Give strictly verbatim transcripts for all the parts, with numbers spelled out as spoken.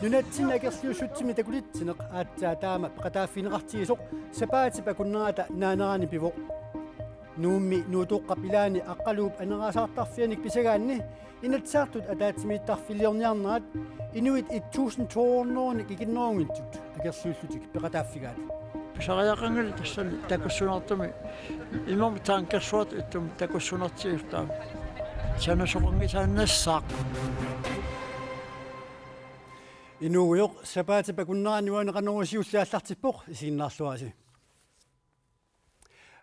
Nunatsinni akerliussutsimik takulitsineq aatsaat taama peqataaffigineqartigisoq sapaatip akunnerata naanerani pivoq. Nuummi Nuutoqqap ilaani Aqqaluup anerasaartarfianik pisagaanni Inatsisartut ataatsimiittarfiliorniarnerat inuit et tusind to hundrede ikinnerunngitsut akerliullutik peqataaffigaat. Pisariaqanngilaq tassani takussunaartumik. Imermik taanna kersuat ittumik takussunartigisoq taama. Sanasoqanngisaannassaaq. Inuugujoq sapaatip akunnerani uani Qanorooq siulleq aallartippoq, isiginnaarluarisi.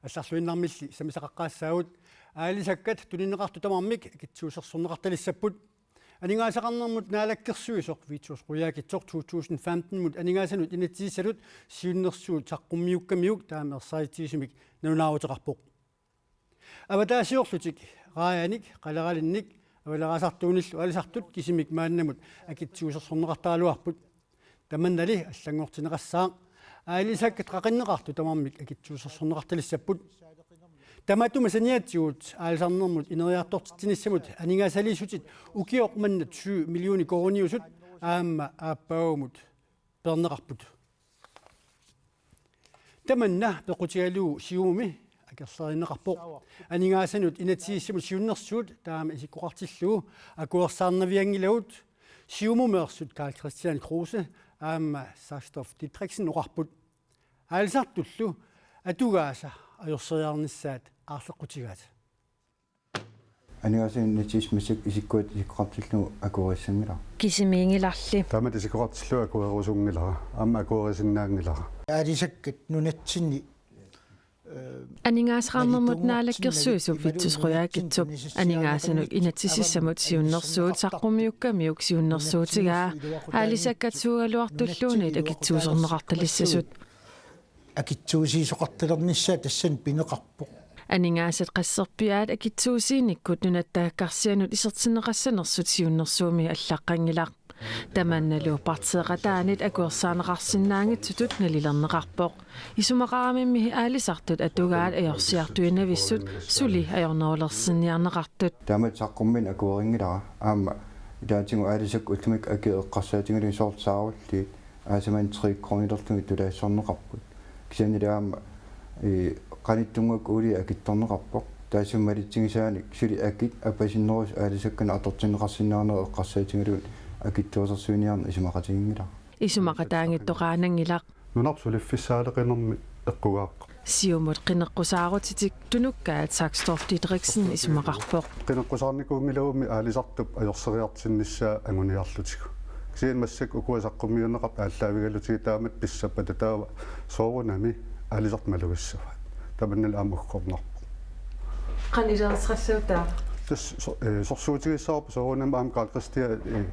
Allarluinnarmilli sammisaqaqqaassaagut. Aalisakkat tunineqartut tamarmik akitsuusersorneqartalissapput. Aningaasaqarnermut naalakkersuisoq Vittus Qujaukitsoq to tusind femten-imut aningaasanut inatsisissatut siunnersuut saqqummiukkamiuk taama ersaritsigisumik nalunaaruteqarpoq. Avataasiorlutik raajanik, qaleralinnik, avaleraasartuunillu aalisartut kisimik maannamut akitsuusersorneqartaraluarput. Tamannali allanngortinneqassaaq. Aalisakkat qaqinneqartut tamarmik akitsuusersorneqartalissapput. Tamatuma saniatigut aalisarnermut ineriartortitsinissamut aningaasaliissutit ukioq manna tyve millioner koruuniusut aamma aappaagummut peerneqarput. Tamanna pequtigalugu Siumumi akerlerineqarpoq. Aningaasanut inatsisissamut siunnersuut taama isikkoqartillugu akuersaarnavianngilagut Siumumeersut Karl-Kristian Kruse aamma Saxdorf Didriksen oqarput. Aalisartullu atugaasa ajorseriarnissaat aarleqqutigaat. Aningaasanut inatsisissaq massakkut isikkuat isikkoqartillugu akuerissanngilaq. Kisimiinngilarli. Taamatut isikkoqartillugu akuerusunngilara. Aamma akuerisinnaanngilara. Aalisakkat nunatsinni, eh, Aningaasaqarnermut naalakkersuisup Vittus Qujaukitsup aningaasanut inatsisissamut siunnersuut saqqummiukkamiuk siunnersuutigaa aalisakkat suugaluartulluunniit akitsuuserneqartalissasut. Akitsuusiisoqartalernissaa tassani pineqarpoq. Aningaasat qasserpiaat akitsuusiinikkut Nunatta Karsianut isertinneqassanersut siunnersuummi allaqqanngilaq. Tamannalu partiiqataanit akuersaarneqarsinnaanngitsutut nalilerneqarpoq. Isumaqaramimmi aalisartut atugaat ajorsiartuinnavissut suli ajornerulersinniarneqartut. Taamatut saqqummiineq akuerinngilara. Aamma ilaatigut aalisakkat ullumikkut akit eqqarsaatigalugit soorlu saarulliit aasaq manna tre kroonilerlugit tulaassorneqarput. Kisiannili aamma, ee, qanittunnguakkut uulia akitsorneqarpoq. Taassuma malitsigisaanik suli akit apasinnerusut aalisakkanik atortinneqarsinnaanerat eqqarsaatigalugit akitsuusersuiniarneq isumaqatiginngilara. Isumaqataanngitsoqaananngilaq. Nunarput suliffissaaleqinermi eqqugaaqqaarpoq. Siumut qineqqusaarutitik tunukkaat Saxdorf Didriksen isumaqarpoq. Qineqqusaarnikuunngilagummi aalisartup ajorseriartinnissaa anguniarlutigu. Kisianni massakkut ukua saqqummiunneqartut aallaavigalugit taamatut pissappata taava soorunami aalisartut malugissavaat. Tamannali aamma uggornarpoq. Qanoq ilersassagut taava? Tassa so-, ee, sorsuutigissavarput soorunami aamma Karl-Kristian, ee,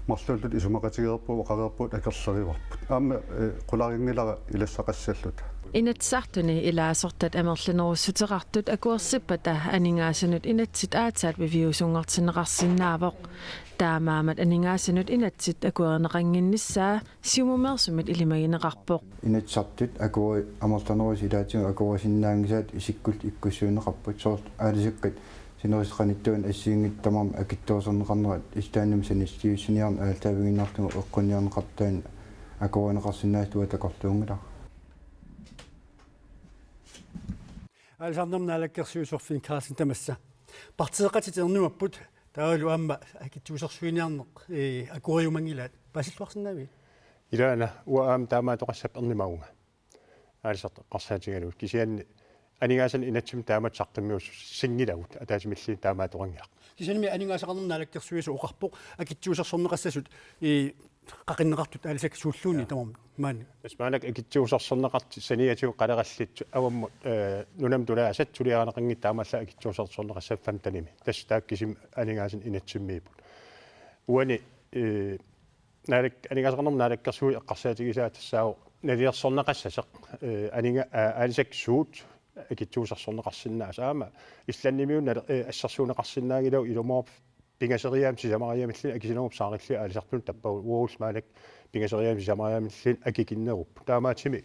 marluulluta isumaqatigeerpugut, oqareerpugut akerlerivarput. Aamma, ee, qularinngilara ilassaqassalluta. Inatsisartuni ilaasortat amerlanerussuteqartut akuersippata aningaasanut inatsit aatsaat piviusunngortinneqarsinnaavoq. Taamaammat aningaasanut inatsit akuerineqannginnissaa Siumumeersumit ilimagineqarpoq. Inatsisartut akueri-, amerlanerusut ilaatigut akuerisinnaanngisaat isikkullu ikkussuunneqarput, soorlu aalisakkat sinerissap qanittuani assigiinngitsut tamarmik akitsuuserneqarnerat istaannum sanititiussiniarneq aallaavigiinnarlugu eqqunniarneqartut taanna akuerineqarsinnaasut uanga takorluunngilara. Aalisarnermut naalakkersuisoq Finn Carlsen tamassa. Partiiqatitit ernumapput, taavalu aamma akitsuusersuiniarneq, ee, akueriumanngilaat. Paasilluarsinnaavigit? Ilaana, uanga aamma taamaattoqassapput ernumavunga. Aalisartut eqqarsaatigalugit. Kisianni aningaasanik inatsimmik taamatut saqqummiussinngilagut, ataatsimiilli taamaattoqanngilaq. Kisiannimi aningaasaqarnermut naalakkersuisoq oqarpoq akitsuusersorneqassasut, ee, qaqinneqartut aalisakkat suulluunniit tamarmik maani. Tassa maannakkut akitsuusersorneqartut saniatigut qalerallit avammut, ee, nunamut tulaasat suliarineqanngitsut taamaallaat akitsuusersorneqassasut femtenimi. Tassa taakku kisimik aningaasanik inatsimmiipput. Uani, ee, naalak-, aningaasaqarnermut naalakkersuisut eqqarsaatigisaat tassaavoq nalilersorneqassasoq, ee, aninga-, aa, aalisakkat suut akitsuusersorneqarsinnaasut. Aamma Islandimiunneq, ee, assersuunneqarsinnaanngilagut ilumoorpoq pingasoriaammik sisamariaammilluunniit akisunerup saarillugu aalisartunut tappavut, uagullu maannakkut pingasoriaammik sisamariaammilluunniit akikinnerupput. Taamaattumik,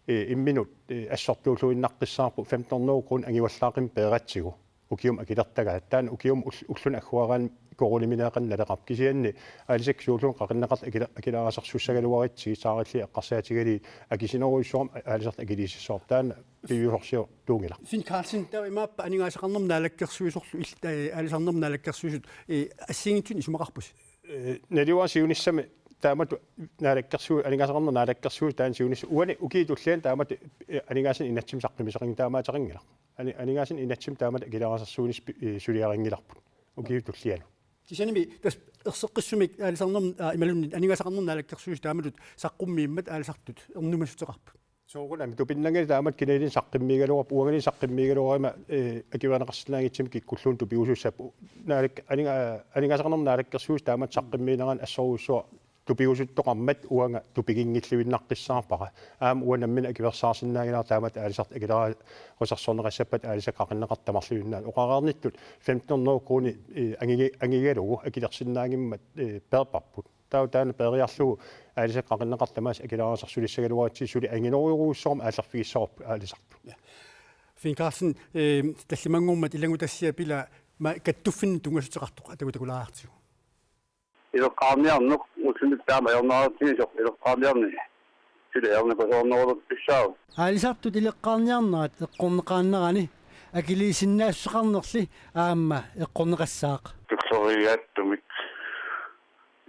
ee, imminut, ee, assortuulluinnaqqissaarpoq femten hundrede kroner angivallaaqimmat peeratsigu. Ukiumut akilertagaat. Taanna ukiumut ull-, ulluni agguaraanni koruunimineeqqanut naleqarpoq, kisianni aalisakkat suulluunniit qaqinneqartut akila-, akileraasarsuussagaluaritsigit saarillugit eqqarsaatigalugit akisunerujussuarmik aalisartut akiliisassapput. Taanna piviusorsiortuunngilaq. Finn Karlsen, taava imaappa aningaasaqarnermut naalakkersuisorlu il-, eh, aalisarnermut naalakkersuisut, eh, assigiinngitsunik isumaqarpusi? Eh, naluara siunissami taamatut naalakkersuisut, aningaasaqarnermut naalakkersuisut taanna siunissaq. Uani ukiup tulliani taamatut, eh, aningaasanik inatsimmi saqqummiussaqanngilaq, taamaattoqanngilaq. Ani-, aningaasanik inatsimmi taamatut akileraasarsuunissaq pi-, eh, suliarinngilarput ukiup tulliani. Kisiannimi tassa erseqqissumik aalisarnermut, aa, imaluunniit aningaasaqarnermut naalakkersuisut taamatut saqqummiimmat aalisartut ernumassuteqarput. Soorunami tupinnanngilaq taamatut kinaluunniit saqqummiigaluarput, uangalu saqqummiigaluaruma, eh, akuerineqarsinnaanngitsumik kikkulluunniit tupigusussaapput. Naalak-, aninga-, aningaasaqarnermut naalakkersuisut taamatut saqqummiinerani assorujussuaq tupigusuttoqarmat uanga tupiginngilluinnaqqissaarpara. Aamma uanga nammineq akuersaarsinnaanngilara taamatut aalisartut akileraarusarsorneqassappat aalisakkat qaqinneqartut tamarluinnaat. Oqareernittut femten hundrede kroner, eh, angiga-, angigalugu akilersinnaanngimmat, eh, peerparput. Taava taanna peeriarlugu aalisakkat qaqinneqartut tamaasa akileraarusarsulissagaluaritsigit suli anginerujorujussuarmik aallerfigissavarput aalisartut. Ja. Finn Karlsen, eh, tallimanngormat ilanngutassiaq pila ma-, kattuffinnut tunngassuteqartoq atagu takulaartigu. Ileqqaarniarneq, ullumi taama ajornartigisoq ileqqaarniarneq. Suli ajornakusoornerulertussaavoq. Aalisartut ileqqaarniarnerat eqqorneqaannarani akiliisinnaassuseqarnerli aamma eqqorneqassaaq. Tulleriiaattumik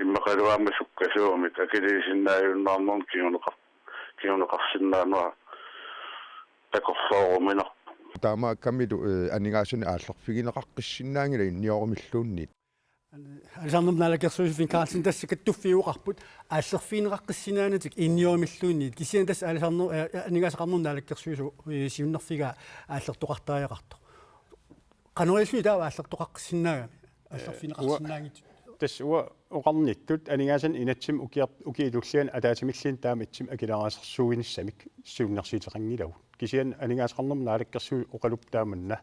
immaqalu aamma sukkasuumik akiliisinnaajunnaarnermik kinguneqar-, kinguneqarsinnaanera takorlooruminarpoq. Taamaakkamilu, eh, aningaasanik aallerfigineqaqqissinnaanngilaq inniorumilluunniit. Aalisarnermut naalakkersuisoq Finn Karlsen tassa kattuffiup oqarput aallerfigineqaqqissinnaanatik inniorumilluunniit, kisianni tassa aalisarner-, eh, aningaasaqarnermut naalakkersuisoq, eh, siunnerfigaa aallertoqartariaqartoq. Qanoq ilillugu taava aallertoqaqqissinnaagami? Aallerfigineqarsinnaanngitsoq. Tassa uanga oqarnittut aningaasanik inatsimmi ukiar-, ukiup tulliani ataatsimilluunniit taama ittumik akileraarusarsuinissamik siunnersuuteqanngilagut. Kisianni aningaasaqarnermut naalakkersuisut oqaluppoq taamanna,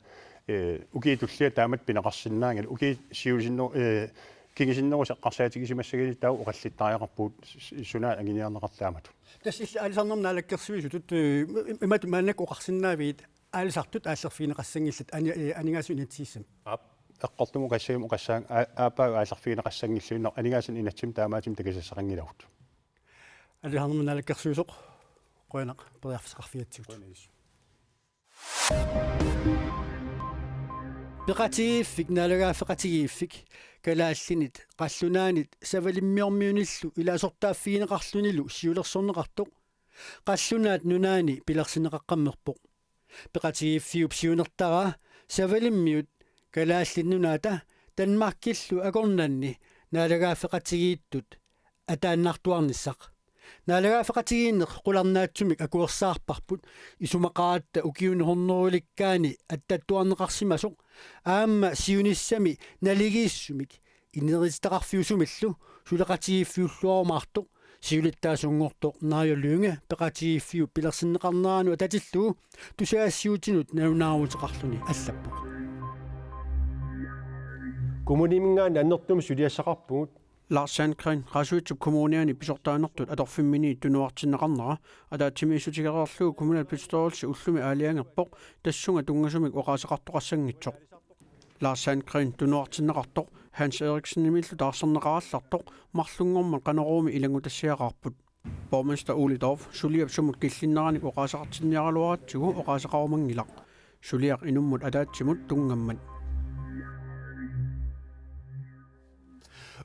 eh, ukiup tulliani taamatut pineqarsinnaanngilaq, ukiut siusinner-, eh, kingusinnerusoq eqqarsaatigisimassagaluarlugu taava oqallittariaqarpugut s-, s-, sunaana anguniarneqartoq taamatut. Tassa illit aalisarnermut naalakkersuisutut, eh, im-, imatut maannakkut oqarsinnaavigit aalisartut aallerfigineqassanngillat ani-, eh, aningaasat inatsisissamik? Aap, eqqortumut oqassaguma oqassaanga aa-, aappaagu aallerfigineqassanngilluinnarpoq, aningaasanik inatsimmi taamaattumik takusassaqanngilagut. Aalisarnermut naalakkersuisoq, qujanaq periarfissaqarfigatsigut. Qujanaq. Peqatigiiffik, naalagaaffeqatigiiffik, kalaallinit, qallunaanit Savalimmiormiunillu ilaasortaaffigineqarlunilu siulersorneqartoq Qallunaat Nunaanni pilersinneqaqqammerpoq. Peqatigiiffiup siunertaraa Savalimmiut Kalaallit Nunaata Danmarkillu akornanni naalagaaffeqatigiittut ataannartuarnissaq. Naalagaaffeqatigiinneq qularnaatsumik akuersaarparput, isumaqaratta ukiuni hunnorujulikkaani attattuarneqarsimasoq, aamma siunissami naligiissumik inerititaqarfiusumillu suleqatigiiffiulluarumaartoq siulittaasunngortoq Naajo Lynge peqatigiiffiup pilersinneqarneranut atatillugu tusagassiuutinut nalunaaruteqarluni allappoq. Kommuniminngaanniit annertuumik suliassaqarpugut. Lars Sandgreen, Qaasuitsup Kommuniani pisortaanertut atorfimminit tunuartinneqarnera, ataatsimiissutigereerlugu kommunalbestyrelse ullumi aalajangerpoq tassunga tunngasumik oqaaseqartoqassanngitsoq. Lars Sandgreen tunuartinneqartoq Hans Eriksenimillu taarserneqarallartoq marlunngormat Qanoruumi ilanngutassiaqarput. Borgmester Ole Dorph suliap sumut killinneranik oqaaseqartinniaraluaratsigu oqaaseqarumanngilaq. Suliaq inummut ataatsimut tunngammat.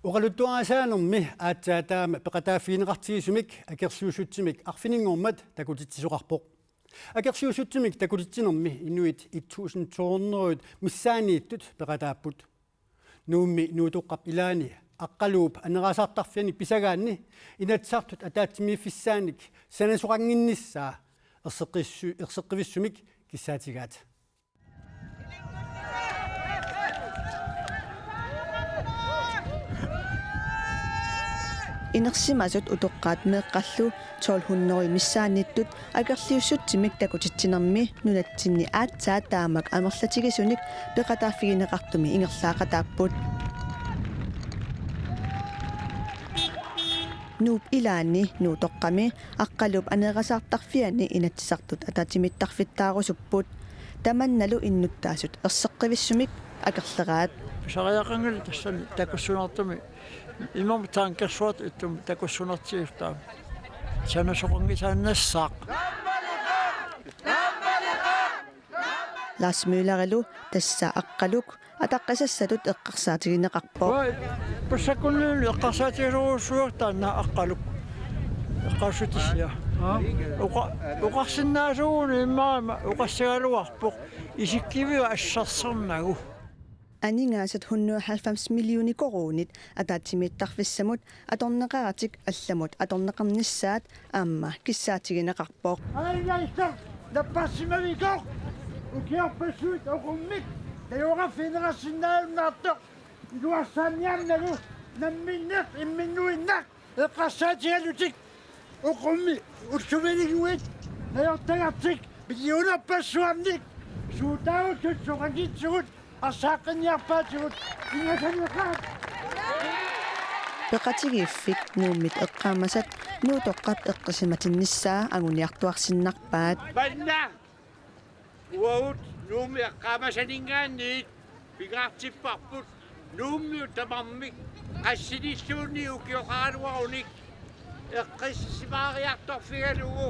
Oqaluttuarisaanermi aatsaat taama peqataaffigineqartigisumik akerliussutsimik arfininngormat takutitsisoqarpoq. Akerliussutsimik takutitsinermi inuit et tusind to hundrede missaanniittut peqataapput. Nuummi Nuutoqqap ilaani Aqqaluup Aneerasaartarfiani pisagaanni Inatsisartut ataatsimiiffissaannik sanasoqannginnissaa erseqqissu-, erseqqivissumik kissaatigaat. Inersimasut utoqqaat meeqqallu tolv hundrede missaanniittut akerliussutsimik takutitsinermi nunatsinni aatsaat taamak amerlatigisunik peqataaffigineqartumi ingerlaaqataapput. Nuup ilaani Nuutoqqami Aqqaluup Aneerasaartarfiani Inatsisartut ataatsimiittarfittaarusupput. Tamannalu innuttaasut erseqqivissumik akerleraat. Pisariaqanngilaq tassani takussunertumi. Imermik tankersuartut ittumik takussunertigisoq taama. Sanasoqanngisaannassaaq. Lars Møllerilu tassa Aqqaluk ataqqisassatut eqqarsaatigineqarpoq. Oi, passakkunniunni eqqarsaatigisorujussuuvoq taanna Aqqaluk. Eqqarsutissiaq. Oqa-, oqarsinnaasuuguni immaqa oqassagaluarpoq isikkiviup assersornagu. Aningaasat hundrede og halvfems millioner koruunit ataatsimiittarfissamut atorneqaratik allamut atorneqarnissaat aamma kissaatigineqarpoq. Aalaisar napparsimavikoq ukiorpassuit oqummik najugaqarfigineqarsinnaajunnaartoq iluarsaanniarnagu namminneq imminnuinnaq eqqarsaatigalutik oqummi ullumilinguit najortagartik millionerpassuarnik suutaavugut soqanngitsugut arsaaqqinniarpaatigut ingasaneqaat. Peqatigiiffik Nuummit eqqaamasat Nuutoqqap eqqisimatinnissaa anguniartuarsinnarpaat. Manna uagut Nuummi eqqaamasaninngaanniit pingaartipparput Nuummiut tamarmik qassinilluunniit ukioqaraluarunik eqqissisimaariartorfigalugu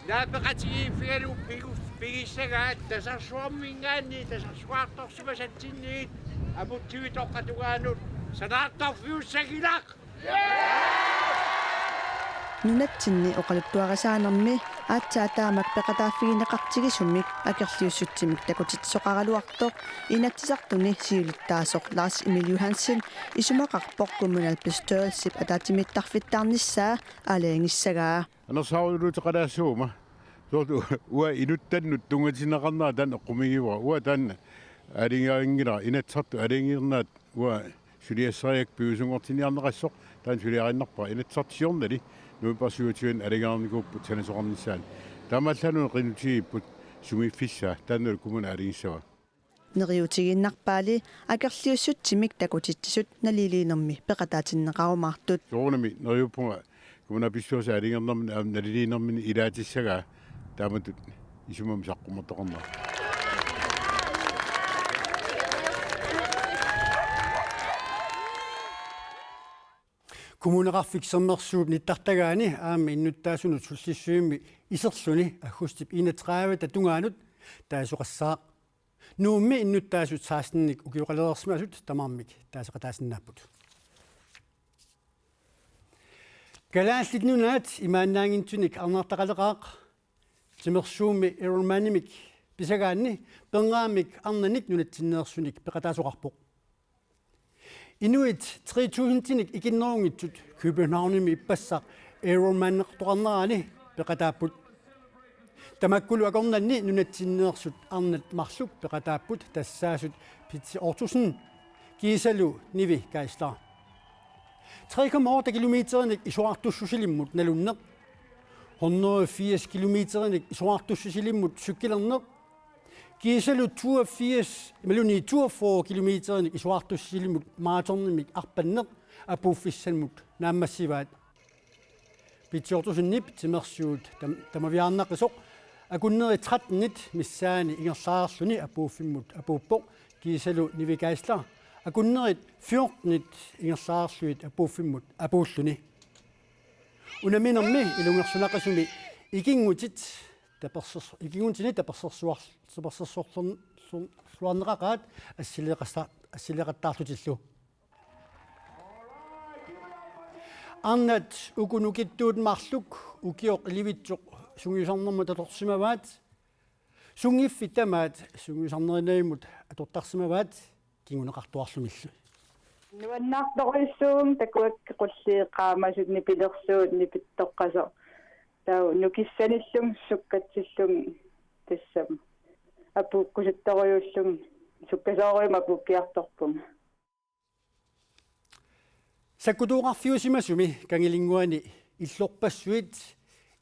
naapeqatigiiffigalugu pigu-, pigissagaat tasersuarminngaanniit tasersuartorsimasatsinniit amutsivitoqqat tungaanut sanaartorfiussanngilaq. Nunatsinni oqaluttuarisaanermi aatsaat taamak peqataaffigineqartigisumik akerliussutsimik takutitsisoqaraluartoq Inatsisartuni siulittaasoq Lars Emil Johansen isumaqarpoq kommunalbestyrelsip ataatsimiittarfittaarnissaa aalajangissagaa. Anersaaruluuteqalaassaguma. Soorlu uanga inuttannut tunngatinneqarnera taanna eqqumiigivara. Uanga taanna aalajangiinngilanga, Inatsisartut aalajangiinnaat uanga suliassariakka piviusunngortinniarneqassasoq taanna suliariinnarpara. Inatsisartut siornali november syvogtyve aalajangereernikuupput sanasoqarnissaanut. Taamaallaat una qinutigigipput sumiiffissaa taannalu kommuni aalajangissavaa. Neriuutigiinnarpaali akerliussutsimik takutitsisut naliliinermi peqataatinneqarumaartut. Soorunami neriuppunga kommunalbestyrelsip aalajangernermini aamma naliliinermini ilaatissagaa taamatut isumami saqqummertoqarnera. Kommuneqarfik Sermersuup nittartagaani aamma innuttaasunut sullissivimmi iserluni aggustip enogtredivte tungaanut taasoqassaaq. Nuummi innuttaasut sekstenik ukioqalereersimasut tamarmik taaseqataasinnaapput. Kalaallit Nunaat imaannaanngitsunik arnartaqaleqaaq. Timersuummi Ironmanimik pisagaanni pernaamik arnanik nunatsinneersunik peqataasoqarpoq. Inuit tre tusindinik ikinnerunngitsut Københavnimi ippassaq Ironmanertoqarnerani peqataapput. Tamakkulu akornanni nunatsinneersut arnat marluk peqataapput, tassaasut Pitsi Ottosen kiisalu Nivi Geisler. Tre komma otte kilometerinik isorartussusilimmut nalunneq. Hundrede firs kilometerinik isorartussusilimmut cykelerneq. Kiisalu toogfirs, imaluunniit toogfyrre kilometerinik isorartussusilimmut maratonimik arpanneq apuuffissamut naammassivaat. Pitsi Ottosenip timersuut tam-, tamaviaarnaqisoq akunnerit trettenit missaani ingerlareerluni apuuffimmut apuuppoq, kiisalu Nivi Geisler akunnerit fjortenit ingerlareerlugit apuuffimmut apuulluni. Unamminermi ilungersunaqisumi ikinngutit tapersers-, ikinngutinik tapersersuar-, tapersersorlun-, -luarneqaqaat assileqassa-, assileqattaarlutillu. Arnat uku nukittuut marluk ukioq ilivitsoq sungiusarnermut atorsimavaat. Sunngiffiit tamaat sungiusarnerinnavimmut atortarsimavaat kinguneqartuarlumillu. Nuannaartorujussuuvunga takuakka qulliit qaamasut nipilersuut nipittoqqasoq. Taava nukissanilluunniit sukkatsillunga tassami apuukkusuttorujuullunga sukkasoorujummik apuukkiartorpunga. Sakkutooqarfiusimasumi Kangilinnguani illorpassuit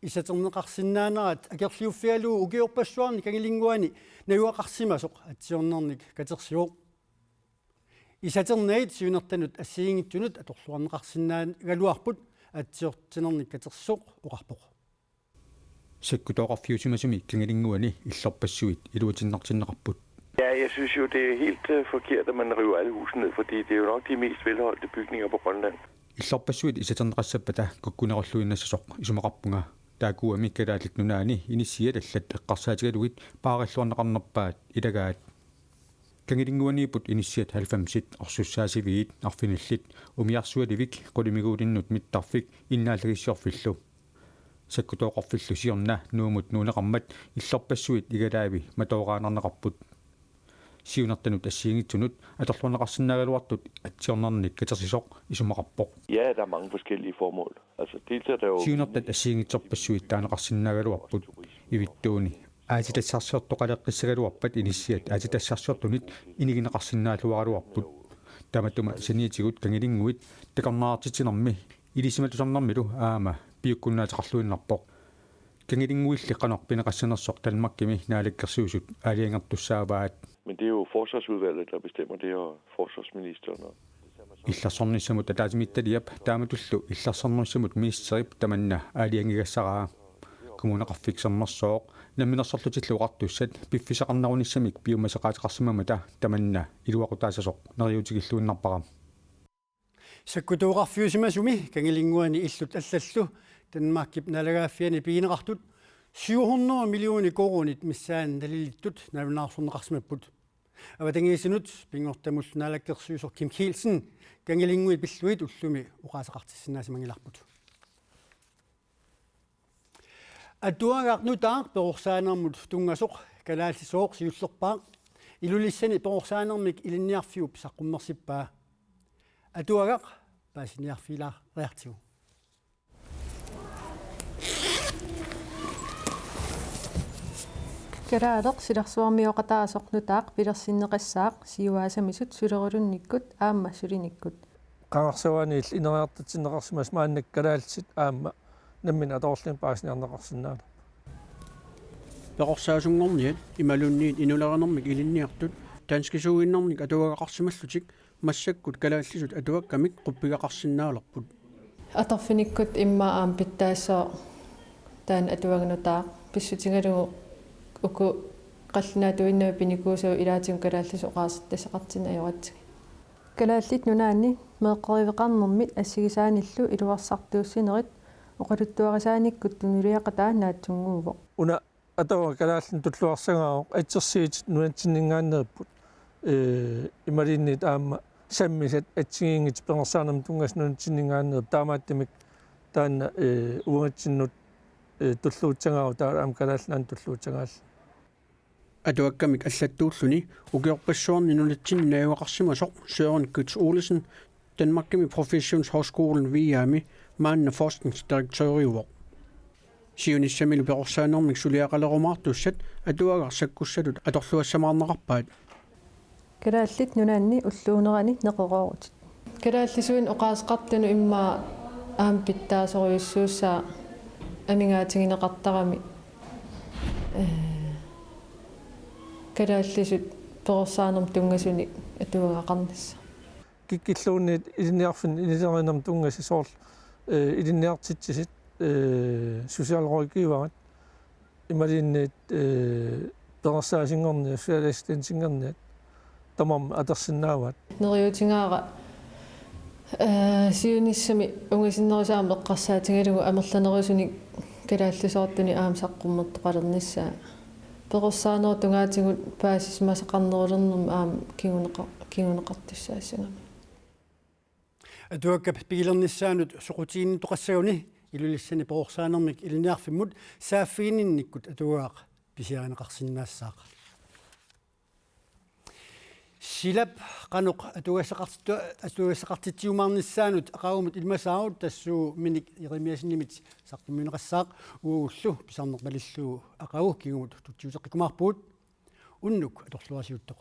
isaterneqarsinnaanerat akerliuffigalugu ukiorpassuarni Kangilinnguani najugaqarsimasoq atsiornernik katersivoq. Isaternagit siunertanut assigiinngitsunut atorluarneqarsinnaagaluarput atsiortinernik katersisoq oqarpoq. Sakkutooqarfiusimasumi Kangilinnguani illorpassuit iluatinnartinneqarput. Ja, jeg synes jo, det er helt øh, forkert, at man river alle huse ned, fordi det er jo nok de mest velholdte bygninger på Grønland. Illorpassuit isaterneqassappata kukkunerulluinnassasoq isumaqarpunga. Taakkuami Kalaallit Nunaanni inissiat allat eqqarsaatigalugit paarilluarneqarnerpaat ilagaat. Kangilinnguaniipput inissiat halvfemsit orsussaasiviit arfinillit umiarsualivik qulimiguulinnut mittarfik innaallagissiorfillu. Sakkutooqarfillu siorna Nuummut nuunneqarmat illorpassuit igalaavi matooraannarneqarput. Siunertanut assigiinngitsunut atorluarneqarsinnaagaluartut atsiornernik katersisoq isumaqarpoq. Ja, der er mange forskellige formål. Altså, dels er der jo... Siunertat assigiinngitsorpassuit taaneqarsinnaagaluarput ivittuuni. Aatsitassarsiortoqaleqqissagaluarpat inissiat aatsitassarsiortunit inigineqarsinnaalluaraluarput. Tamatuma saniatigut Kangilinnguit takornariartitsinermi ilisimatusarnermilu aamma piukkunnaateqarluinnarpoq. Kangilinnguilli qanoq pineqassanersoq Danmarkimi naalakkersuisut aalajangertussaavaat. Men det er jo forsvarsudvalget, der bestemmer det, og forsvarsministeren. Og Illersornissamut ataatsimiititaliap taamatullu illersornissamut ministerip tamanna aalajangigassaraa. Kommuneqarfik Sermersooq Namminersorlutillu Oqartussat piffissaqarnerunissamik piumasaqaateqarsimammata tamanna iluaqutaassasoq neriuutigilluinnarpara. Sakkutooqarfiusimasumi Kangilinnguani illut allallu Danmarkip naalagaaffiani pigineqartut syv hundrede millioner koruunit missaanni nalilittut nalunaarsorneqarsimapput. Avatangiisinut pinngortamullu naalakkersuisoq Kim Kielsen Kangilinnguit pillugit ullumi oqaaseqartissinnaasimanngillarput. Atuagaq nutaaq perorsaanermut tunngasoq kalaallisooq siullerpaaq Ilulissani perorsaanermik ilinniarfiup saqqummersippaa. Atuagaq paasiniarfigilaariartigu. Kalaaleq silarsuarmioqataasoq nutaaq pilersinneqassaaq siuaasamisut sulerulunnikkut aamma sulinikkut. Qangarsuaaniilli ineriartortinneqarsimasut maannakkut kalaallisut aamma nammineq atorlugit paasiniarneqarsinnaapput. Perorsaasunngorniat imaluunniit inulerinermik ilinniartut danskisuuinnarnik atuagaqarsimallutik massakkut kalaallisut atuakkamik quppigaqarsinnaalerput. Atorfinikkut immaqa aamma pitsaassooq taanna atuagaq nutaaq pissutigalugu uku qallunaatuinnavik pinikuusavut ilaatigut kalaallisut oqaasertissaqartinneq ajoratsigit. Kalaallit Nunaanni meeqqeriveqarnermi assigisaanillu iluarsartuussinerit oqaluttuarisaanikkut tunuliaqataa naatsunnguuvoq. Una atuagaq kalaallinut tulluarsagaavoq, assersuutigalugu nunatsinninngaanneerput. Ee, imaluunniit aamma sammisat assigiinngitsut perorsaanermut tunngasut nunatsinninngaanneerput, taamaattumik taanna, ee, uagutsinnut, ee, tulluussagaavoq, taava aamma Kalaallit Nunaannut tulluussagaalluni. Atuakkamik allattuulluni ukiorpassuarni nunatsinni najugaqarsimasoq Søren Gytz Olesen, Danmarkimi Professionshøjskolen Viaami maanna forskningsdirektøriuvoq. Siunissamilu perorsaanermik suliaqalerumaartussat atuagaq sakkussatut atorluassamaarneqarpaat. Kalaallit Nunaanni ulluunerani neqeroorutit. Kalaallisuinnaq oqaaseqartunut immaqa aamma pitsaasorujussuussaaq amigaatigineqartarami, ee, kalaallisut perorsaanermut tunngasunik atuagaqarnissaq. Kikkilluunniit ilinniarfinni ililerinermut tunngasut soorlu, ee, ilinniartitsisut, ee, socialrådgiverit, imaluunniit, ee, perorsaasunngorniat, socialassistentinngorniat tamarmik atorsinnaavaat. Neriuutigaara, ee, siunissami ungasinnerusoq aamma eqqarsaatigalugu amerlanerusunik kalaallisoortunik aamma saqqummertoqalernissaa. Perorsaanerup tungaatigut paasisimasaqarnerulernermi aamma kinguneqa-, kinguneqartussaassagami. Atuakkap pigilernissaanut soqutiginnittoqassaguni Ilulissani perorsaanermik ilinniarfimmut saaffiginninnikkut atuagaq pisiarineqarsinnaassaaq. Silap qanoq atugassaqartittu-, atugassaqartitsiumaarnissaanut aqagumut ilimasaarut tassuuminik Jeremiassenimit saqqummiunneqassaaq, uagullu pisarneq malillugu aqagu kingumut tutsiuteqqikkumaarpugut. Unnuk atorluarsiuttoq.